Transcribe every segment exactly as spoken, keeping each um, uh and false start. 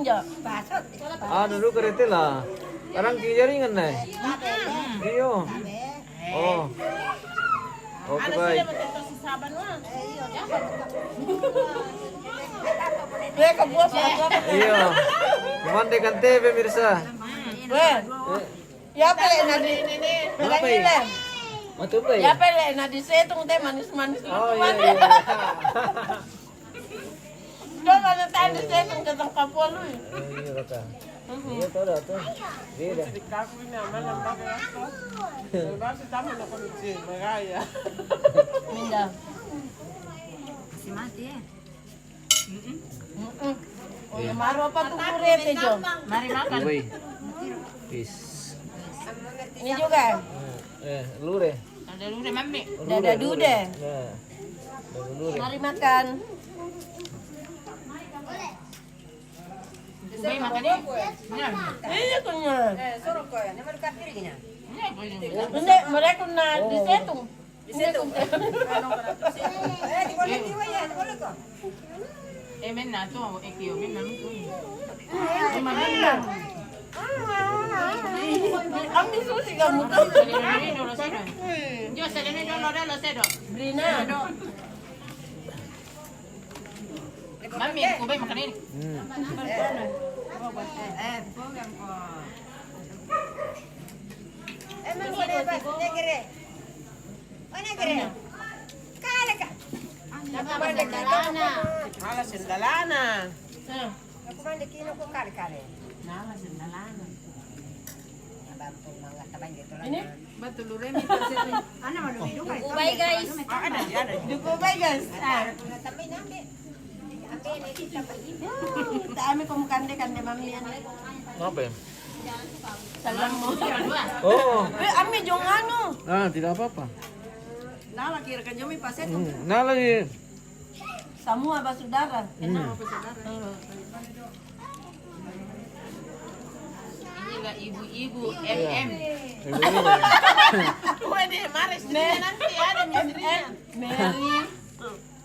Ada duka rete la. Sekarang ki jaringan deh. Iyo. Oh. Oke, baik. Iyo. Mande kan T V, pemirsa. Weh. Ya pele na di. Apa ini? Matu apa ya? Ya pele na di setung te manis-manis. Oh, iya, iya. Coba na tadi setung ke tangka polu. Eh, iya, kata. Iya, tahu dah tuh. Beda. Minda. Masih mati ya? Mm-mm. Oh, ya, maru apa tuh, pure te, Jo? Mari makan. Woi. Peace. Ini juga. Eh, lure. Ada lure, Mami. Dada dude. Nah. Dada lure. Mari makan. Kubai makan ini. Iya, kenyang. Ini, mereka na di setung. Di setung. Eh, men na to, eh, kio, men na mi to. Ami susi kamu to. Yo, se le me do lo de lo se do. Brina. Mami, kubai makan ini. Hmm. Eh, men, negere. Mana kere? Kare ka. Nala sendalana. Nala sendalana. Aku mande kino ko kare kare. Nala sendalana. Ini betul luremi pasti. Ana malu hidup. Duku bai, guys. Ah, ada, ada. Duku bai, guys. Ah. Tapi nambe. Tapi ini kita pergi. Tapi ami ko kande kande mami. Kenapa ya? Salam. Oh. Eh, ami jong anu. Ah, tidak apa-apa. Nala kira kan jomi pasetu. Hmm, nala lagi. Semua bersaudara. Hmm. Inilah ibu-ibu M M. Ibu-ibu. Wah, deh, Maris, nanti ada M M. Mary.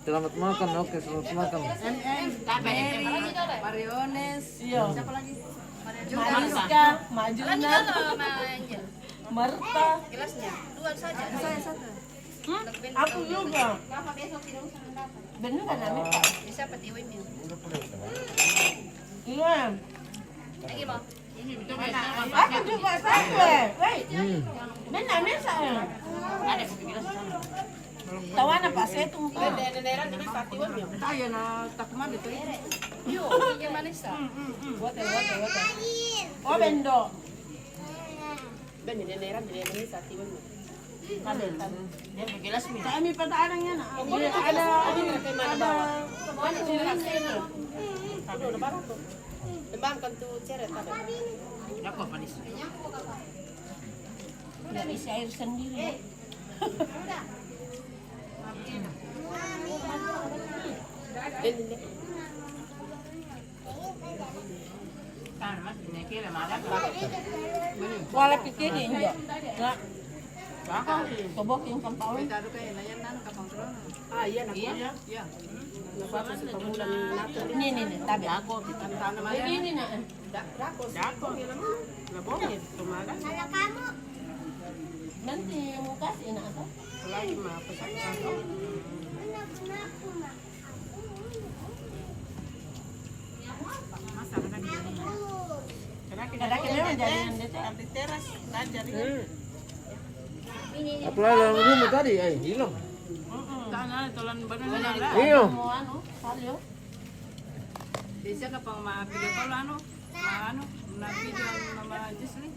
Selamat makan, oke, selamat makan. M M, Mary, Mariones, iya. Siapa lagi? Mariska, Majuna, Marta. Gelasnya, dua saja. Saya satu. Hmm? Aku juga. Bener kan, Ami? Bisa apa tiwi mil? Iya. Lagi mau? Aku juga satu, eh. Wei. Hmm. Benar, Mesa, eh. Tawana pa setung ko. Tayo na takuma dito. Yo, iya, Manisa. Water, water, water. Oh, bendo. Bendo, neneran, neneran, Manisa, tiwan mo. Tabe, tabe. Dia bergelas mi. Kami pataanang yan, ah. Ada, ada, ada. Ano, na barato. Tembang kan tu ceret, tabe. Nako, panis. Nggak isi air sendiri. Wala pikir injo. Nah. Tobo king kampau. Ah, iya, nak. Iya. Ini, ini, ini, tabe. Ini, ini, nak. Dako. Dako. Labongi, tumaga. Kalau kamu. Nanti mau kasih, nak, apa? Lagi mah, pesan-pesan. Mana aku, Ma? Masa, kadang gini. Kadang kita jadian deh, Teh. Di teras, kan, jadi. Hmm. Apalagi dalam rumah tadi, eh, hilang. Tanah, tolan benar. Iya. Mau anu, Salio. Bisa ka pang ma video call anu, ma anu, na video anu mama Jesli.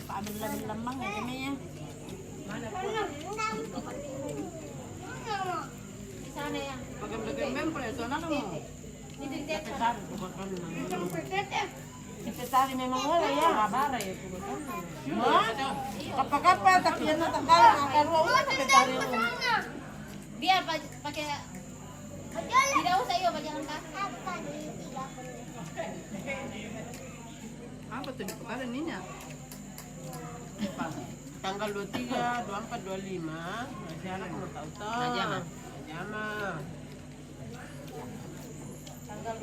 Pabil-pabil lemang ya, kami ya. Di sana ya. Bagan-bagan memang pada sana kamu. Ini di sana. Kita cari memang wala ya. Ma, kapa-kapa, tapi yang tak tahu, nah, kalau wala kita cari. Dia pa-, pakai, tidak usah, iyo, berjalan kaki. Apa tuh, di kepala ninya? Tanggal dua tiga, dua empat, dua lima, masih anak mau tahu, tahu. Nah, jangan.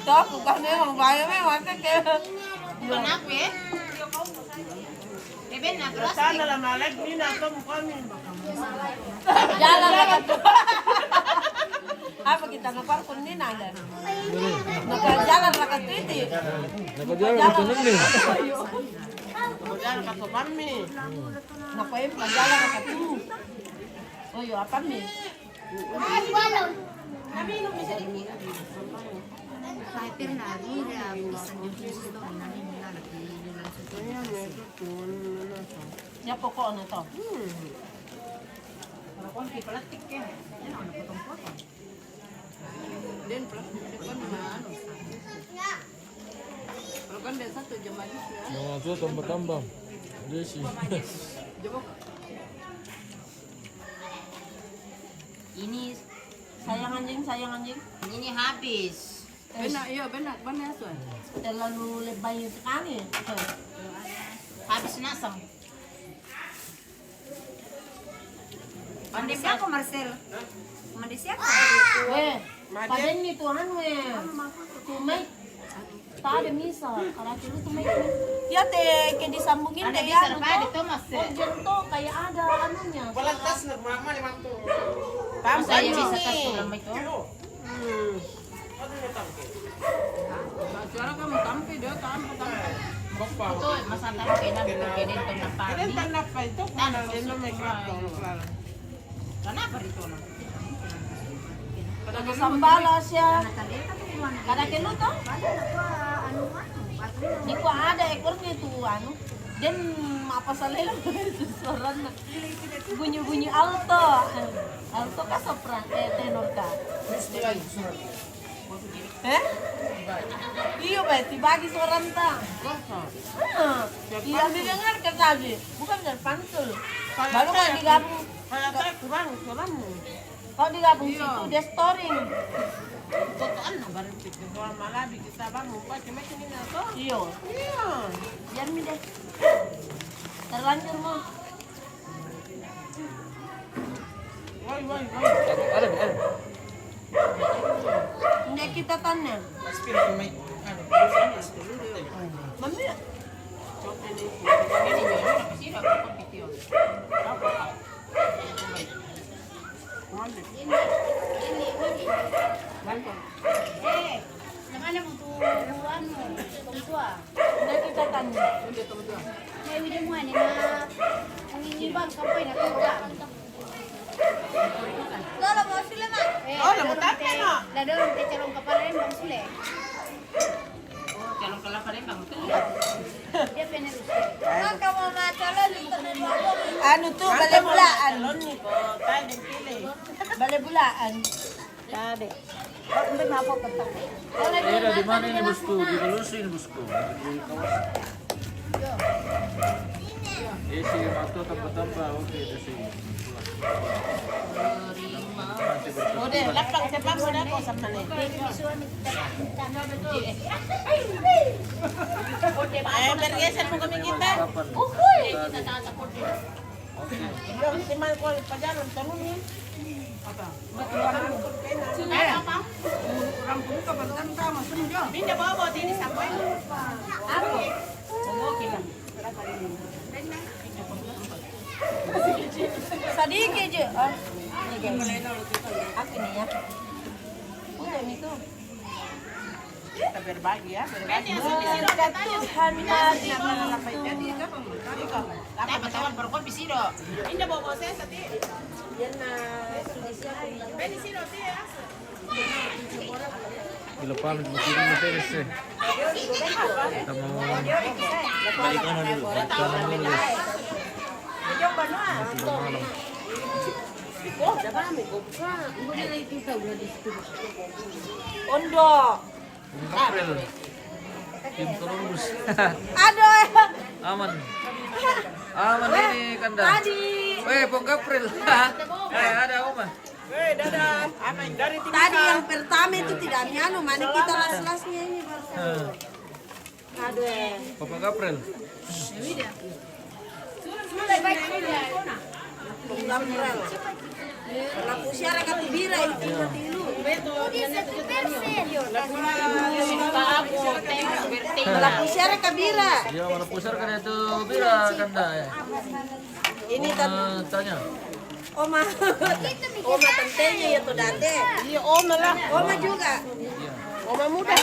Toku kau memang bahaya memang tete. Kenapa? Sana la malek ni na to mukami. Jalan la katu. Apa kita nakar kunni nanda? Naka jalan la katu iti. Naka jalan la katu nini. Jalan katu kami. Naka em jalan la katu. Oh, yo, apa mi? Ya, pokoknya to. Kalau kan dia satu jam lagi ya. Yang satu tambah-tambah. Dia sih. Ini sayang anjing, sayang anjing. Ini habis. Benar, iya, benar, benar, Suan. Terlalu lebay sekali. Habis nasang. Mandi siapa, Marcel? Mandi siapa? Weh, paden ni Tuhan, weh. Tumai. Tak ada misa. Karena dulu tumai. Ya, te, ke disambungin, te, ya, Thomas, urgent to, kayak ada anunya. Walang tas na mama ni mantu. Tampa ini. Suara kamu tampi, dia tampa, tampa. Itu masa tampi, nanti kena itu. Kenapa itu? Kenapa itu? Kenapa itu? Kada sambala sia. Kada kelu to? Ni ku ada ekornya tu anu. Den apa salela suarana. Bunyi-bunyi alto. Alto ka sopran, eh, tenor ka? Eh? Iyo, Beti, bagi suaranta. Iya, didengar ke tadi. Bukan dari pantul. Baru kalau digabung. Kalau saya kurang suaramu. Kalau digabung situ dia storing. Totoan na barang kita suara malabi kita bangun pas cuma sini na to. Iyo. Iya. Biar mi deh. Terlanjur mau. Woi, woi, woi. Ada, ada. Nde kita tanya. Mami. Eh, na mana mo tu, anu, tumtua? Nde kita tanya. May wide mo ani na, ang bang kapoy na tumtua. Lola, mau sule, Ma? Eh, oh, lamu tape, no? Dadorong te calon kapala Lembang sule. Oh, calon kapala Lembang tu. Dia penerus. Maka mau macalon itu. Anu tu, bale bulaan. Calon ni ko, tayo din pili. Bale bulaan. Tadi. Kok mbe mapo ketak? Daerah di mana ini, Bosku? Di Balusu ini, Bosku. Di kawasan. Isi waktu tambah-tambah, oke, di sini. Udah, lapang, cepat, udah, kok sama nih. Eh, bergeser muka kita. Uhuy. Kita tak takut. Yang si Michael pajalan, tanungin. Apa? Orang buka bantang sama, sini, Jo. Pindah bawa, bawa sini, sampai. Apa? Sadiki je. Ah, ini. Aku ni, ya. Udah, ni tu. Kita berbagi, ya, berbagi. Berkat Tuhan, mari. Jadi, apa? Tapi kalau berkopi sih, Dok. Ini bawa saya tadi. Beni sih, Dok, ya. Gila pamit, mau tidur, mau beres, eh. Kita mau balik kanan dulu, balik kanan dulu, guys. Masih udah malam. Ondo. April. Tim Columbus. Aduh. Aman. Aman ini kandang. Tadi. Weh, Pong April. Eh, ada Oma. Weh, dadah. Aman. Dari tim. Tadi yang pertama itu tidak mianu, mana kita las-lasnya ini baru. Eh. Aduh. Papa Gaprel. Gaprel. Lapu siara ka tu bira itu mati lu. Lapu siara ka bira. Iya, lapu siara ka tu bira kanda, ya. Ini tanya. Oma. Oma tantenya ya tu date. Iya, Oma lah. Oma juga. Iya. Oma muda.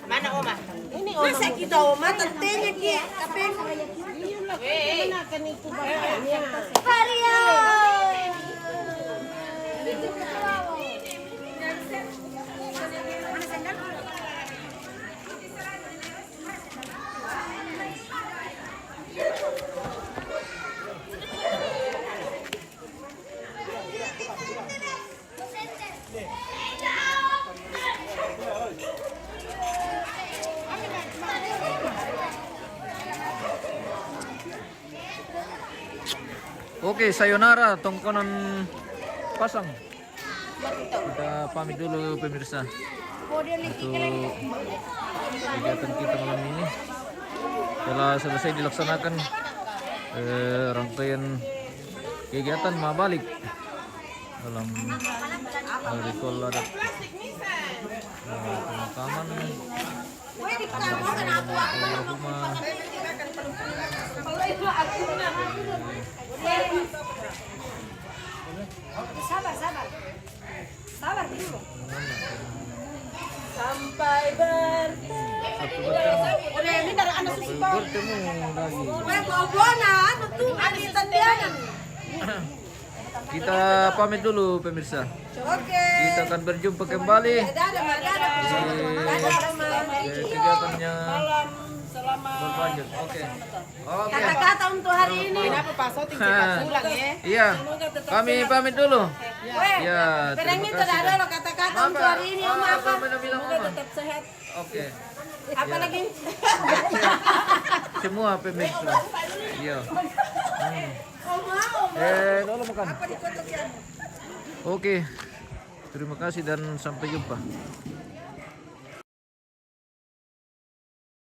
Mana Oma? Ini Oma. Masa kita Oma tantenya ki? Tapi Maria. Oke, sayonara, tongkonan pasang. Kita pamit dulu, pemirsa. Untuk kegiatan kita malam ini telah selesai dilaksanakan, eh, rangkaian kegiatan mabalik dalam, eh, ritual adat, eh, pemakaman almarhumah. Sabar, sabar. Sabar dulu. Sampai bertemu. Udah, ini dari anak susu. Bertemu lagi. Weh, bawa-bawa, anu tuh, ada tandiangan. Kita pamit dulu, pemirsa. Oke. Kita akan berjumpa kembali. Dadah, dadah, dadah. Dadah, teman. Eh, kegiatannya Malam, selamat. Berlanjut. Oke. Oke. Kata-kata untuk hari ini. Kenapa Pak Soting cepat pulang ya? Iya. Kami pamit dulu. Weh, Ya, terang terima itu kasih. Dadah, lo kata-kata untuk hari ini, Om, apa? Apa mau bilang, Mama? Tetap sehat. Oke. Apa lagi? Semua pemirsa. Iya. Hmm. Om, Om. Eh, dulu makan. Apa dikocok ya? Oke. Terima kasih dan sampai jumpa.